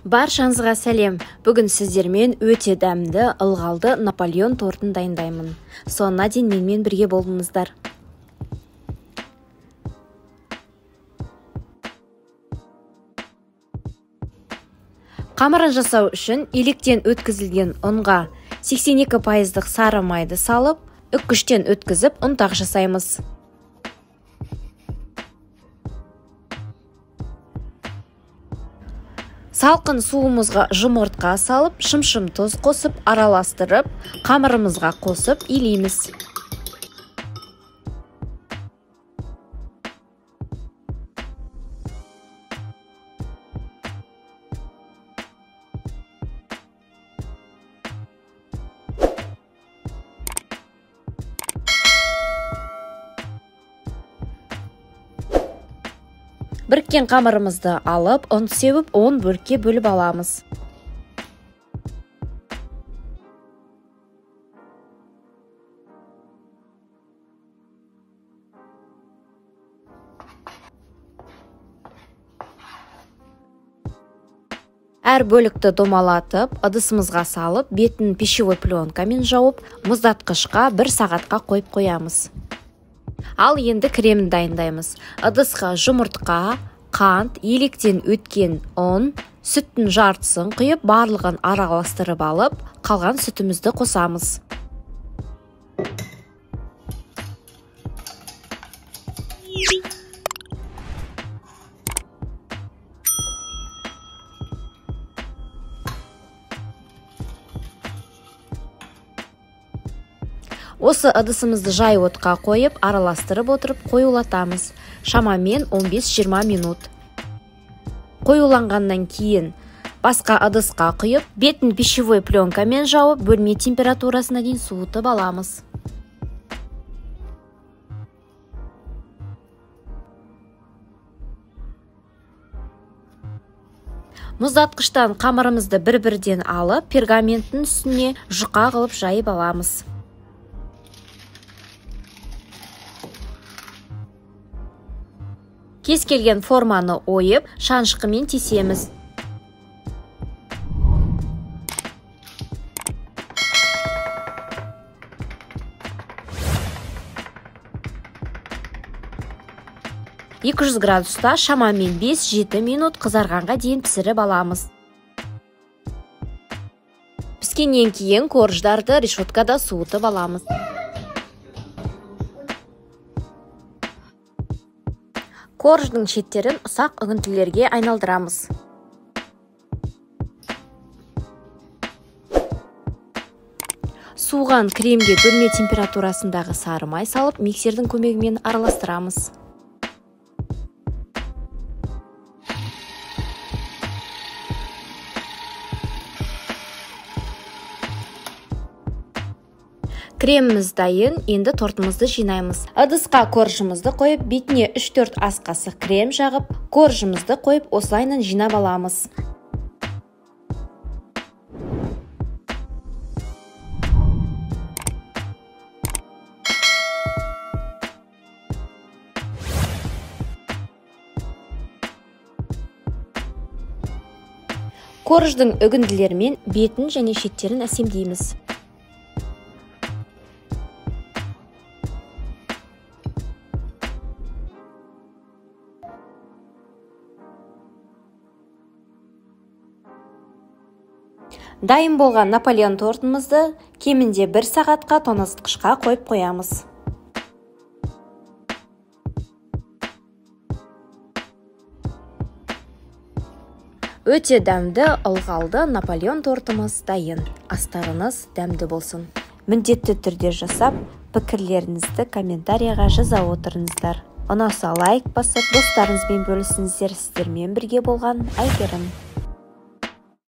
Баршаңызға сәлем. Бүгін сіздермен өте дәмді, ылғалды Наполеон тортын дайындаймын. Соңына дейін менімен бірге болыңыздар. Қамырын жасау үшін електен өткізілген ұнға 82% сары майды салып, үккіштен өткізіп ұнтақ жасаймыз. Салқын суымызға жұмыртқа салып, шымшым тұз қосып, араластырып, қамырымызға қосып илейміз. Біріккен қамырымызды алып, ұн сеуіп, 10 бөлікке бөліп аламыз. Әр бөлікті домалатып, ыдысымызға салып, бетін пищевой пленкамен жауып, мұздатқышқа 1 сағатқа қойып қоямыз. Ал енді кремін дайындаймыз. Ыдысқа жұмыртқа, қант, електен өткен ұн, сүттің жартысын құйып, барлығын араластырып алып, қалған сүтімізді қосамыз. Осы ыдысымызды жай отқа қойып, араластырып отырып қоюлатамыз. Шамамен 15-20 минут. Қоюланғаннан кейін басқа ыдысқа құйып, бетін пищевой пленкамен жауып, бөлме температурасына дейін суытып аламыз. Мұздатқыштан қамырымызды бір-бірден алып, пергаменттің үстіне жұқа қылып жайып аламыз. Кез келген форманы ойып, шанышқымен тесеміз. (200 градуста шамамен 5-7 минут қызарғанға дейін пісіріп аламыз. Піскеннен кейін корждарды решеткада суытып аламыз. Корждың шеттерін ұсақ үгінділерге айналдырамыз. Суыған кремге бөлме температурасындағы сары май салып, миксердің көмегімен араластырамыз. Креміміз дайын, енді тортымызды жинаймыз. Ыдысқа коржымызды қойып, бетіне 3-4 ас қасық крем жағып, коржымызды қойып, осылайынан жинап аламыз. Корждың үгінділерімен бетін және шеттерін әсемдейміз. Дайын болған Наполеон тортымызды кемінде 1 сағатқа тоңазытқышқа қойып қоямыз. Өте дәмді, ылғалды Наполеон тортымыз дайын. Астарыңыз дәмді болсын. Міндетті түрде жасап, пікірлеріңізді комментарияға жаза отырыңыздар. Ұнаса лайк басып, достарыңызбен бөлісіңіздер. Сіздермен бірге болған Әйгерім.